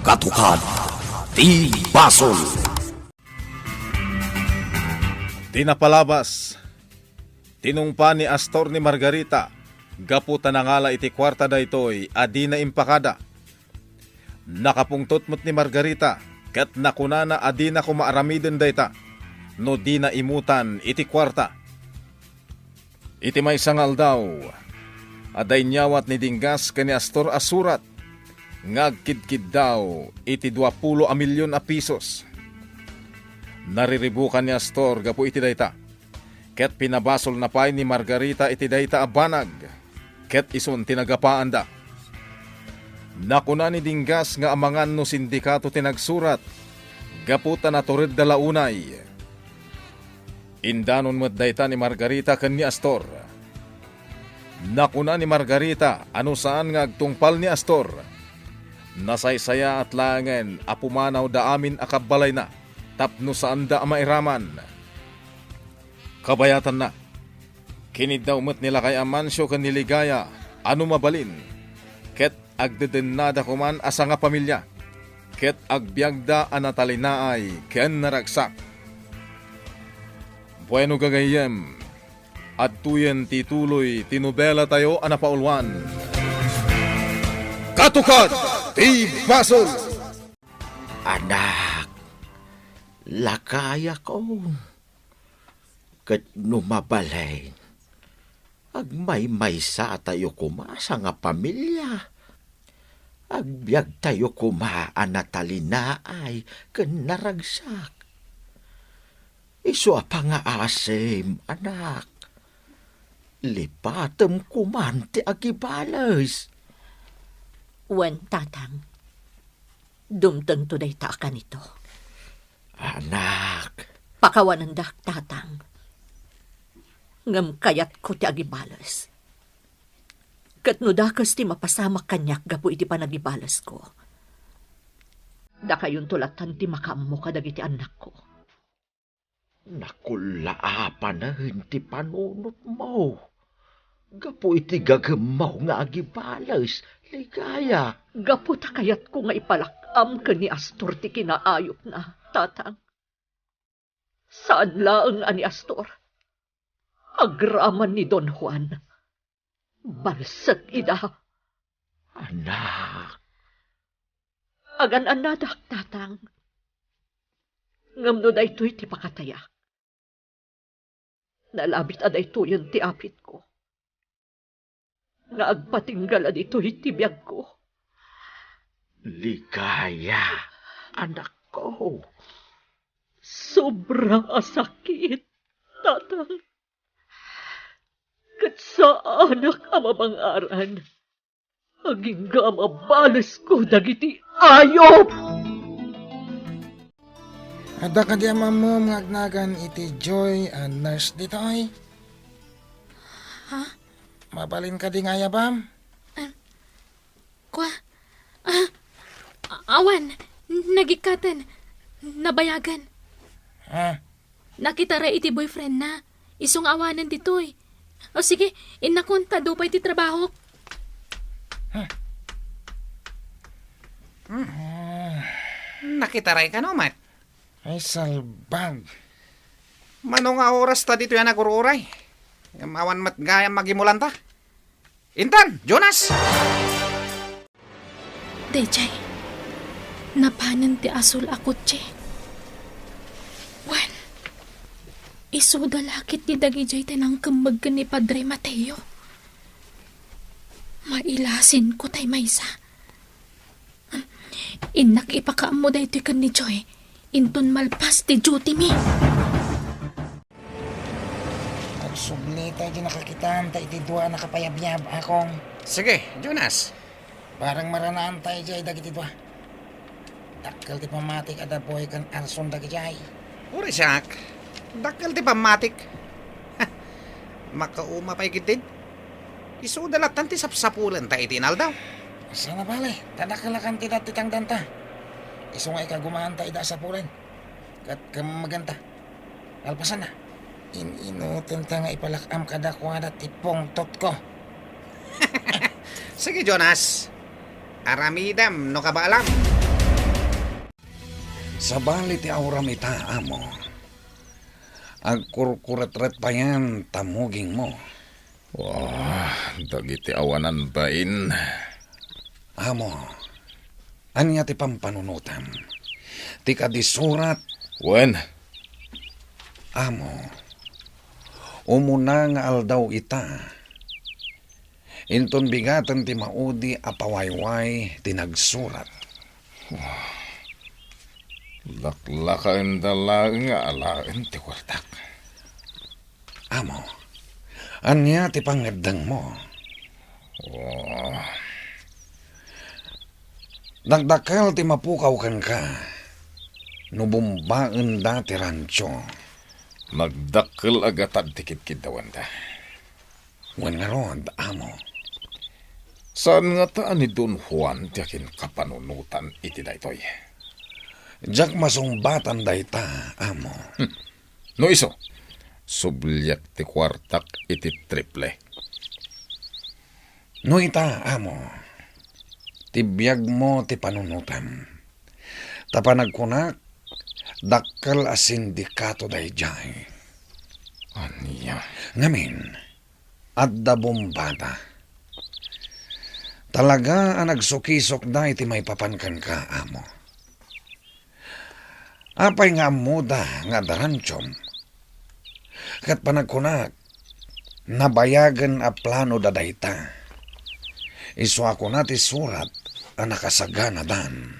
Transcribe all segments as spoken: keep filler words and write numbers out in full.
Katukad ti basol. Ti napalabas, tinungpa ni Astor ni Margarita gapu ta nangala iti kuarta daytoy a dina impakada. Nakapungtot met ni Margarita ket nakunana a dina koma aramiden dayta no dina imutan iti kuarta. Iti maysa nga aldaw, adda inyawat ni Dinggas ken ni Astor a surat nga agkidkiddaw iti duapulo a milyon a pisos. Nariribukan ni Astor gapu iti dayta, ket pinabasolna pay ni Margarita iti dayta a banag, ket isun ti nagapaanda. Nakuna ni Dinggas nga amangan no sindikato ti nagsurat, gapu ta naturedda la unay. Indanon met dayta ni Margarita ken ni Astor. Nakuna ni Margarita a no saan nga agtungpal ni Astor, nasaysayaat laengen a pumanawda amin a kabbalayna tapno saanda a mairaman. Kabayatanna, kiniddaw met ni Lakay Amancio ken ni Ligaya a no mabalin, ket agdedennada koman a sangapamilya, ket agbiagda a natalinaay ken naragsak. Bueno, gagayyem, adtoyen ti tuloy ti nobelatayo a napauluan. Katukad ti basol. Anak, lakayakon, ket no mabalin, agmaymaysatayo koma a sangapamilya. Agbiagtayo koma a natalinaay ken naragsak. Isu a pangaasim, anak. Lipatem koman ti agibales. Wen, Tatang. Dumtengto dayta a kanito. Anak. Pakawanendak, Tatang. Ngem kayatko ti agibales. Ket no dakes ti mapasamak kaniak gapu iti panagibalesko, dakayonto lattan ti makaammo kadagiti annakko. Nakullaapanen ti panunotmo gapu iti gagemmo nga agibales, Ligaya. Gapu ta kayatko nga ipalak-am ken ni Astor ti kinaayupna, Tatang. Saan laeng a ni Astor, agraman ni Don Juan. Balsek ida. Anak. Agan-annadak, Tatang. Ngem no daytoy ti pakatayak, nalabit a daytoyen ti apitko nga agpatinggal a ditoy ti biagko. Ligaya, anakko. Sobra a sakit, Tatang. Ket saanak a mabangaran. Agingga a mabalesko dagiti ayup! Adda kadi a mammom nga agnagan iti Joy a nurse ditoy? Ha? Mabalin kadi nga ayabam? Kua? Ah, awan, nagikkaten, nabayagen. Ha? Nakitaray iti boyfriendna. Isu nga awanen ditoy. O sige, innakon ta adu pay ti trabahok. Hmm. Nakitaray kano met? Ay, salbag. Mano nga oras ta ditoy a nagur-uray? Ngem awan met gayam magimulanta. Intan, Jonas! Dayjay, napanen ti asul a kotse. Wen, isuda la ketdi dagidiay ti nangkemmeg ken ni Padre Mateo. Mailasinko tay maysa. Innak ipakaammo daytoy ken ni Joy, inton malpas ti duty mi. Agsubli tay di nakakitaan ta iti dua a nakapayabyab, Akong. Sige, Jonas. Bareng maranaanta idiay dagiti dua. Dakkel ti pammatik a da Boy ken Arson dagidiay. Uray siak, dakkel ti pammatik. Makauma pay ketdin. Isuda lattan ti sapsapulenta iti inaldaw. Saan a bale, ta dakkel a kantidad ti tangdanta. Isu nga ikagumaanta ida a sapulen. Ket kemmegenta. Nalpasanna, in-inutenta nga ipalak-am kadakuada ti pungtotko. Sige, Jonas. Aramidem no kabaalam. Sabali ti auram ita, amo. Agkurkuretret payen ta mugingmo. Wah, dagiti awanan bain. Amo, ania ti pampanunotam? Ti kadi surat? Wen. Amo, umuna nga aldaw ita. Inton bigaten ti maudi a pawayway ti nagsurat. Laklakaenda laeng nga alaen ti kuartak. Amo, ania ti pangngeddengmo? Oh. Dakdakkel ti mapukaw kenka no bumbaenda ti rancho. Nagdakkel a gatad ti kidkiddawenda. Wen ngarud, amo. Saan ngata a ni Don Juan ti akinkapanunotan iti daytoy? Diak masungbatan dayta, amo. Hmm. No isu, subliak ti kuartak iti triple. No ita, amo, ti biagmo ti panunotam. Ta panagkunak, dakkel a sindikato daydiay. Ania? Ngamin, adda bombada. Talaga a nagsukisokda iti maipapan kenka, amo. Apay nga ammoda nga adda ranchom? Ket panagkunak, nabayagen a planoda dayta. Isu a kuna ti surat a nakasaganadan.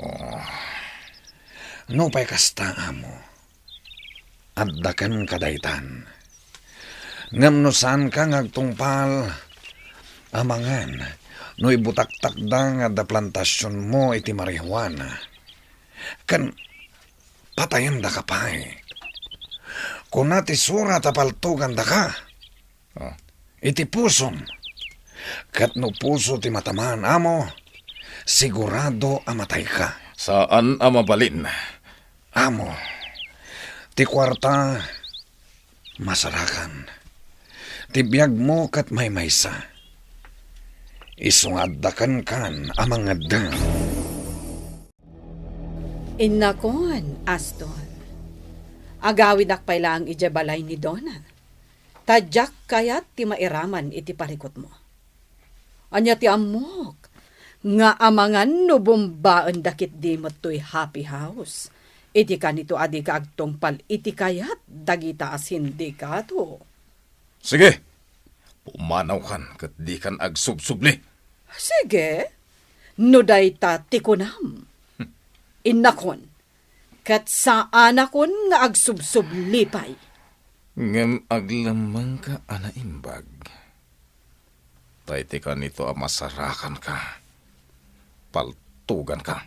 Oh. Nupay kasta, amo, adda kenka daytan. Ngem no saanka nga agtungpal, amangan no ibutaktakda nga adda plantasionmo iti marijuana, ken patayendaka pay. Kuna ti surat a paltogandaka. Ah. Iti pusom. Ket no puso ti matamaan, amo, sigurado a matayka. Saan a mabalin. Amo, ti kuarta, masarakan. Ti biagmo ket maymaysa. Isu nga adda kenkan a mangeddeng. Innakon, Aston. Agawidak pay laeng idiay balay ni Donna. Ta diak kayat ti mairaman iti parikutmo. Ania ti ammok nga amangan no bombaenda ketdi met toy happy house iti kanito a dika agtungpal iti kayat dagita a sindikato? Sige, pumanawkan ket dikan agsubsubli. Sige, no dayta ti kunam. Innakon, ket saanakon nga agsubsubli pay. Ngem aglemmengka a naimbag. Ta iti kanito a masarakanka, paltuganka.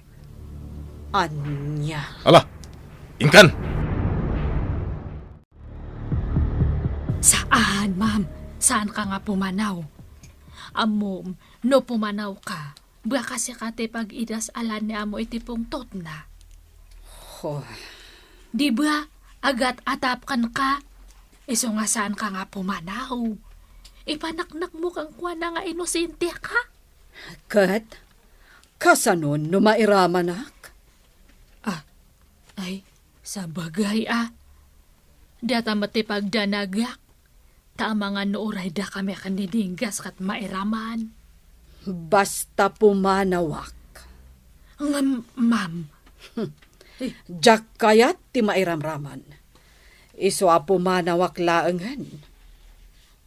Ania? Ala, inkan! Saan, ma'am. Saanka nga pumanaw. Ammom, no pumanawka, baka sika ti pag-idas-alan ni amo iti pungtotna. Ho. Di ba, agat-atapkanka? Isu nga saanka nga pumanaw. Ipanaknakmo kenkuana nga inosenteka. Ket, kasano no mairamanak? Ah, ay, sabagay a. Data met ti pagdanagak. Ta amangan no uray dakami a ken ni Dinggas ket mairaman. Basta pumanawak. Ngem, ma'am. Diak kayat ti mairamraman. Isu a pumanawak laengen.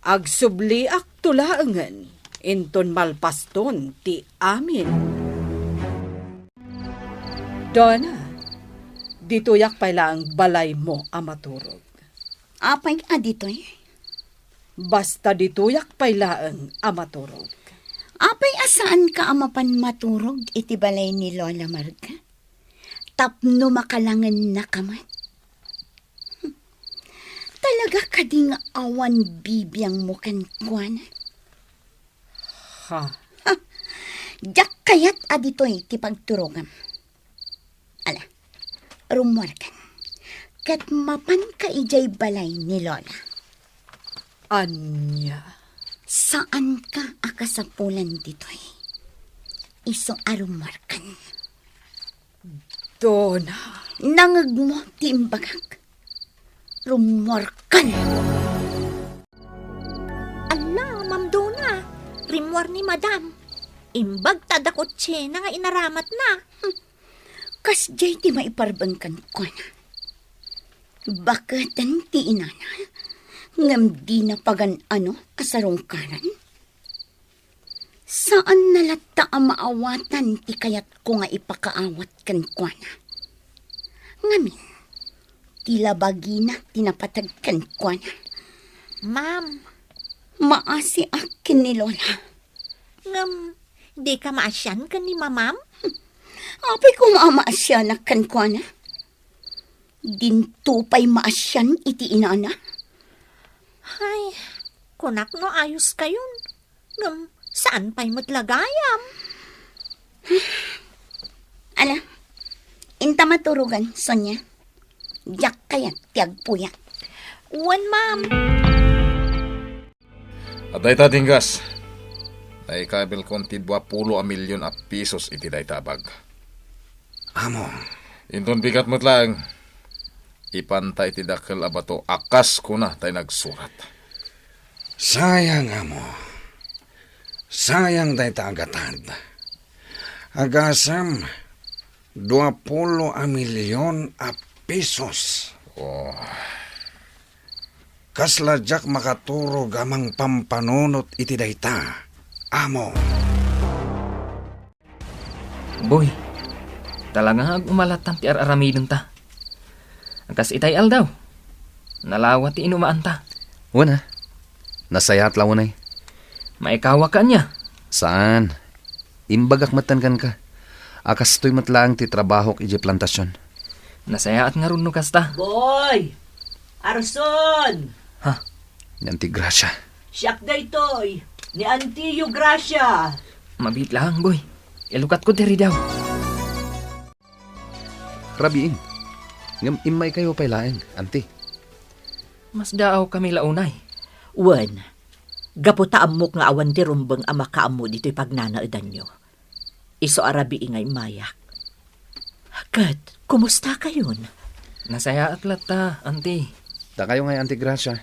Agsubliakto laengen inton malpaston ti amin. Donna, ditoyak pay laeng balaymo a maturog. Apay a ditoy? Basta ditoyak pay laeng a maturog. Apay a saanka a mapan maturog iti balay ni Lola Marga? Tapno makalangennaka met? Talaga kadi nga awan bibiangmo kenkuana? Ha? Ha! Diak kayat a ditoy ti pagturogam. Ala, rummuarkan. Ket mapanka idiay balay ni Lola. Ania? Saanka a kasapulan ditoy. Isu a rummuarkan. Dona. Nangegmo ti imbagak. Rummuarkan. Alla, Ma'am Dona, rimmuar ni Madam. Imbag ta adda kotsena nga inaramatna. Hmm. Kasdiay ti maiparbeng kenkuana. Baketen ti inana, ngem dina pagan-ano a sarungkaran. Saanna latta a maawatan ti kayatko nga ipakaawat kenkuana. Ngamin, ti labagina ti napateg kenkuana. Ma'am. Maasiak ken ni Lola. Ngem, dika maasian ken ni Mamam? Apay koma a maasianak kenkuana? Dinto pay maasian iti inana? Ay, kunak no ayos kayon. Ngem, saan pay met la gayam? Ala, inta maturogan, Sonia. Diak kayat ti agpuya. Wen, ma'am. Adda ita ti inggas. Naikabilkon ti duapulo a milyon a pesos iti dayta a bag. Amo. Inton bigat met laeng, ipanta iti dakkel a bato a kas kuna tay nagsurat. Sayang, amo. Sayang dayta a gatad. Agasem, duapulo a milyon a pesos. Oh. Kasla diak makaturog a mangpampanunot iti dayta, amo. Boy, talaga nga agumalatam ti ar-aramidenta. Kas itay aldaw, nalawa ti inumaanta. Wen a, nasayaat la unay. Maikawa ka ania? Saan? Imbagak metten kenka a kastoy met laeng ti trabahok idiay plantasion. Nasayaat ngarud no kasta. Boy! Arson! Ha? Ni Auntie Gracia. Siak daytoy, ni Antiyo Gracia. Mabiit laeng, Boy. Ilukatko diri daw. Rabiin. Ngem immaykayo pay laeng, Auntie. Masdaawkami la unay. Wen, gapu ta ammok nga awan ti rumbeng a makaammo ditoy pagnanaedanyo. Isu a rabii nga immayak. Ket, kumusta kayon? Nasayaat latta, Auntie. Dakayo ngay, Auntie Gracia.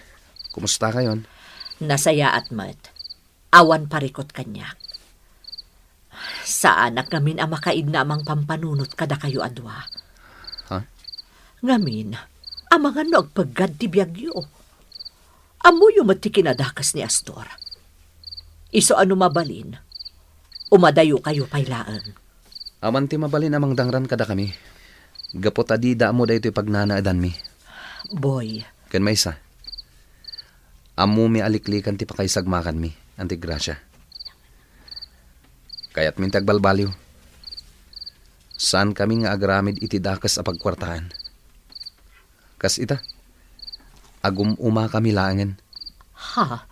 Kumusta kayon? Nasayaat met. Awan parikut kaniak. Saanak ngamin a makaigna a mangpampanunot kadakayo a dua. Ha? Ngamin, amangan no agpeggad ti biagyo. Ammoyo met ti kinadakes ni Astor. Isu a no mabalin, umadayokayo pay laeng. Awan ti mabalin a mangdangran kadakami, gapu ta dida ammo daytoy pagnanaedanmi. Boy. Ken maysa, ammomi a liklikan ti pakaisagmakanmi, Auntie Gracia. Kayatmin ti agbalbaliw. Saankami nga agaramid iti dakes a pagkuartaan. Kas ita, agum-umakami laengen. Ha?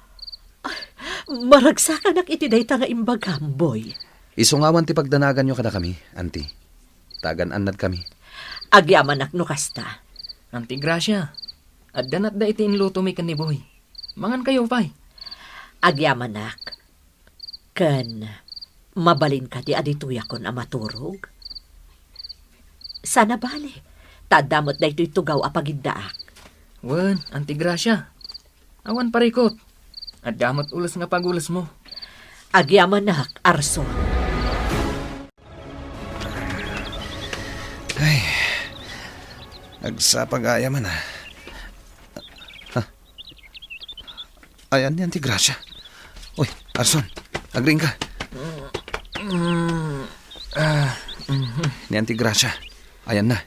Maragsakanak iti dayta nga imbagam, Boy. Isu nga awan ti pagdanaganyo kadakami, Auntie. Ta agan-annadkami. Agyamanak no kasta. Auntie Gracia, adda natda iti inlutomi ken ni Boy. Mangankayo pay. Agyamanak. Ken, mabalin kadi a ditoyakon a maturog? Saan a bale, ta adda met daytoy tugaw a pagiddaak. Wen, Auntie Gracia, awan parikut. Adda met ules nga pagulesmo. Agyamanak, Arson. Ay, agsapa gayam a. Ha? Ayan ni Auntie Gracia. Uy, Arson, agriingka. Mm, ah, mhm. Ni Auntie Gracia. Ayan na.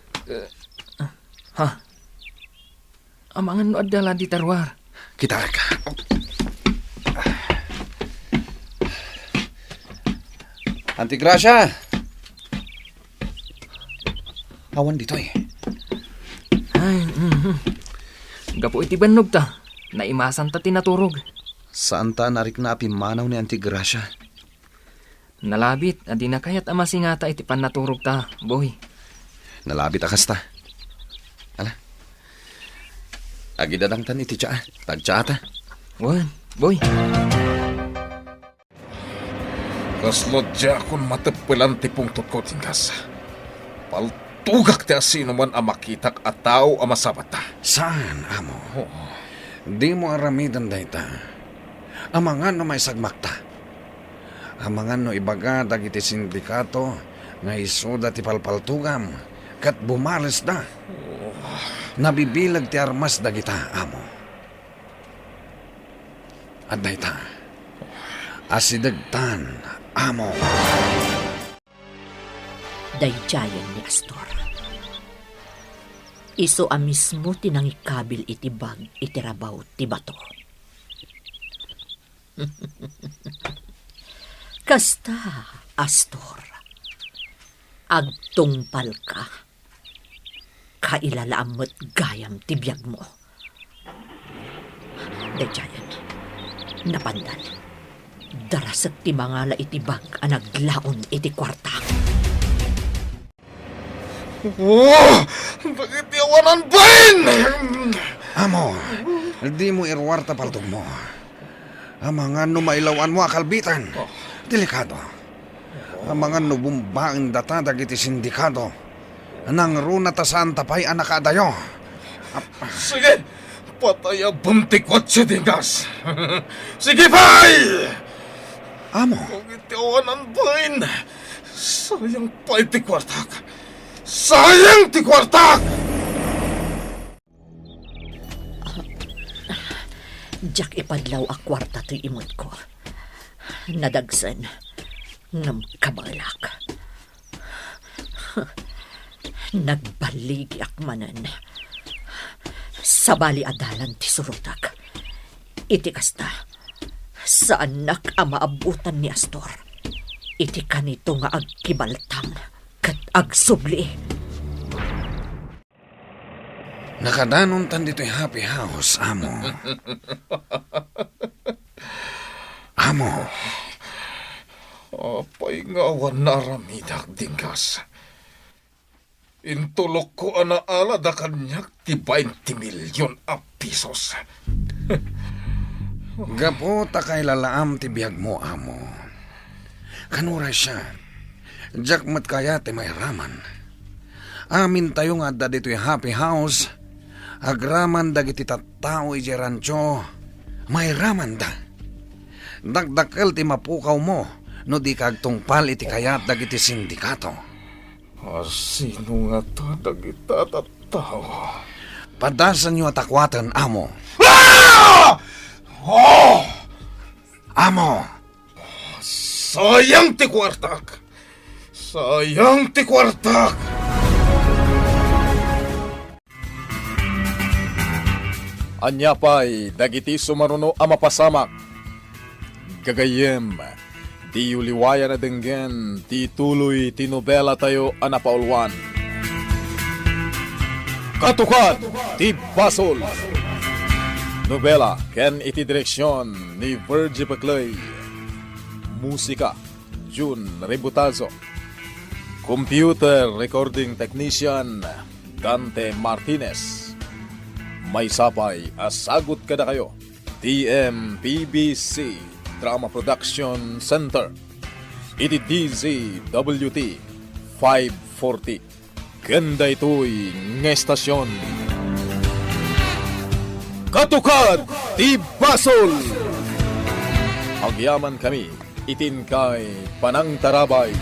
Ha? Amangan no adda la dita ruar. Kitaek. Auntie Gracia! Awan ditoy. Ay, mhm. Gapu iti bannogta, naimasanta ti naturog. Saanta a narikna a pimmanaw ni Auntie Gracia. Nalabit a dina kayat a masingata iti pannaturogta, Boy. Nalabit a kasta. Ala. Agidadangtan iti tsaa. Tagtsaata. Wen, Boy. Kasla diakon mateppelan ti pungtotko, Tingas. Pal- Tugak ti asinoman a makitak a tao a masabatta. Saan, amo. Oo. Dimo aramiden dayta. Amangan no maisagmakta. Amangan no ibaga dagiti sindikato nga isuda ti palpaltogam ket bumaresda. Oo. Nabibileg ti armas dagita, amo. Adda ita. Asidegtan, amo. Daydiayen ni Astor. Isu a mismo ti nangikabil iti bag iti rabaw ti bato. Kasta, Astor, agtungpalka. Kailalaam met gayam ti biagmo. Daydiayen, napandan. Darasek ti mangala iti bag a naglaon iti kuarta. Oh! Dagiti awanan bain! Amo, dimo iruar ta paltogmo. Amangan no mailaw-anmo a kalbitan. Oh. Delikado. Amangan no bumbaen data dagiti sindikato. Nangruna ta saan ta pay a nakaadayo. Ap- Sige! Patay a bumtikwat ti dingas! Sige pay! Amo. Dagiti awanan bain! Sayang pay ti kuartak! Sayang ti kuartak! Diak ipadlaw a kuarta toy imetko. Nadagsen, ngem kabaelak. Nagbaligiak manen. Sabali a dalan ti surotek. Iti kasta, saannak a maabutan ni Astor. Iti kanito nga agkibaltang ket agsubli. Nakadanontan ditoy happy house, amo. Amo. Apay nga awan naaramidak, Dingas? Intulokko a naalada kaniak ti bain ti milion a pisos. Gapu ta kailalaam ti biagmo, amo. Kanuray siak, diak met kayat ti mairaman. Amintayo nga adda ditoy happy house, agraman dagiti tattao idiay rancho, mairamanda. Dakdakkel ti mapukawmo no dika agtungpal iti kayat dagiti sindikato. Asino ngata dagita tattao? Padasenyo a takuaten, amo. Ah! Oh! Amo! Sayang ti kuartak! Sayang ti kuartak! Ania pay dagiti sumaruno a mapasamak? Gagayyem, diyo liwayan a denggen ti tuloy ti nobelatayo a napauluan, Katukad ti Basol. Nobela ken iti direksion ni Virgie Peclay. Musika, Jun Rebutazo. Computer recording technician, Dante Martinez. Maysa pay a sagut kadakayo ti M P B C Drama Production Center iti D Z W T five forty. Ken daytoy nga estasion, Katukad ti Basol! Agyamankami iti inkay panangtarabay.